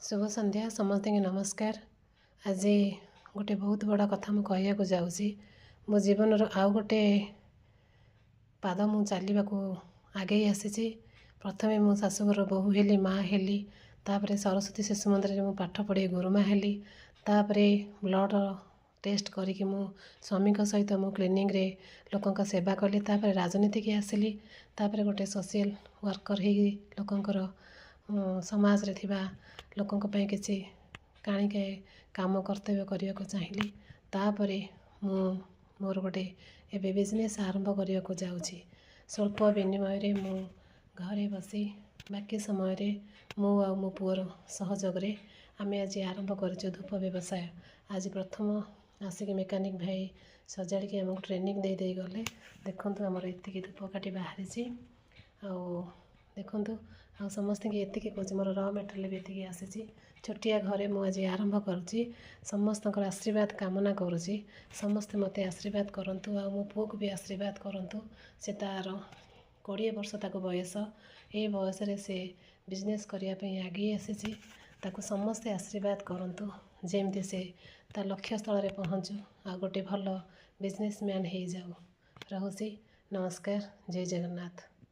ଶୁଭ ସନ୍ଧ୍ୟା, ସମସ୍ତଙ୍କୁ ନମସ୍କାର। ଆଜି ଗୋଟେ ବହୁତ ବଡ଼ କଥା ମୁଁ କହିବାକୁ ଯାଉଛି। ମୋ ଜୀବନର ଆଉ ଗୋଟେ ପାଦ ମୁଁ ଚାଲିବାକୁ ଆଗେଇ ଆସିଛି। ପ୍ରଥମେ ମୁଁ ଶାଶୁଘର ବୋହୂ ହେଲି, ମା' ହେଲି। ତା'ପରେ ସରସ୍ୱତୀ ଶିଶୁ ମନ୍ଦିରରେ ମୁଁ ପାଠ ପଢ଼ି ଗୁରୁମା ହେଲି। ତା'ପରେ ବ୍ଲଡ଼ ଟେଷ୍ଟ କରିକି ମୁଁ ସ୍ୱାମୀଙ୍କ ସହିତ ମୁଁ କ୍ଲିନିକ୍ରେ ଲୋକଙ୍କ ସେବା କଲି। ତା'ପରେ ରାଜନୀତିକି ଆସିଲି। ତା'ପରେ ଗୋଟେ ସୋସିଆଲ୍ ୱାର୍କର୍ ହେଇକି ଲୋକଙ୍କର ସମାଜରେ ଥିବା ଲୋକଙ୍କ ପାଇଁ କିଛି କାଣିକେ କାମ କର୍ତ୍ତବ୍ୟ କରିବାକୁ ଚାହିଁଲି। ତା'ପରେ ମୁଁ ମୋର ଗୋଟେ ଏବେ ବିଜନେସ୍ ଆରମ୍ଭ କରିବାକୁ ଯାଉଛି। ସ୍ୱଳ୍ପ ବିନିମୟରେ ମୁଁ ଘରେ ବସି ବାକି ସମୟରେ ମୁଁ ଆଉ ମୋ ପୁଅର ସହଯୋଗରେ ଆମେ ଆଜି ଆରମ୍ଭ କରିଛୁ ଧୂପ ବ୍ୟବସାୟ। ଆଜି ପ୍ରଥମ ଆସିକି ମେକାନିକ୍ ଭାଇ ସଜାଡ଼ିକି ଆମକୁ ଟ୍ରେନିଂ ଦେଇ ଦେଇ ଗଲେ। ଦେଖନ୍ତୁ, ଆମର ଏତିକି ଧୂପକାଠି ବାହାରିଛି। ଆଉ ଦେଖନ୍ତୁ, ଆଉ ସମସ୍ତଙ୍କୁ ଏତିକି କହୁଛି, ମୋର ର ମେଟେରିଆଲ୍ ବି ଏତିକି ଆସିଛି। ଛୋଟିଆ ଘରେ ମୁଁ ଆଜି ଆରମ୍ଭ କରୁଛି। ସମସ୍ତଙ୍କର ଆଶୀର୍ବାଦ କାମନା କରୁଛି। ସମସ୍ତେ ମୋତେ ଆଶୀର୍ବାଦ କରନ୍ତୁ ଆଉ ମୋ ପୁଅକୁ ବି ଆଶୀର୍ବାଦ କରନ୍ତୁ। ସେ ତା'ର 20 ବର୍ଷ ତାକୁ ବୟସ। ଏ ବୟସରେ ସେ ବିଜନେସ୍ କରିବା ପାଇଁ ଆଗେଇ ଆସିଛି। ତାକୁ ସମସ୍ତେ ଆଶୀର୍ବାଦ କରନ୍ତୁ, ଯେମିତି ସେ ତା ଲକ୍ଷ୍ୟସ୍ଥଳରେ ପହଞ୍ଚୁ ଆଉ ଗୋଟେ ଭଲ ବିଜନେସମ୍ୟାନ୍ ହେଇଯାଉ। ରହୁଛି, ନମସ୍କାର, ଜୟ ଜଗନ୍ନାଥ।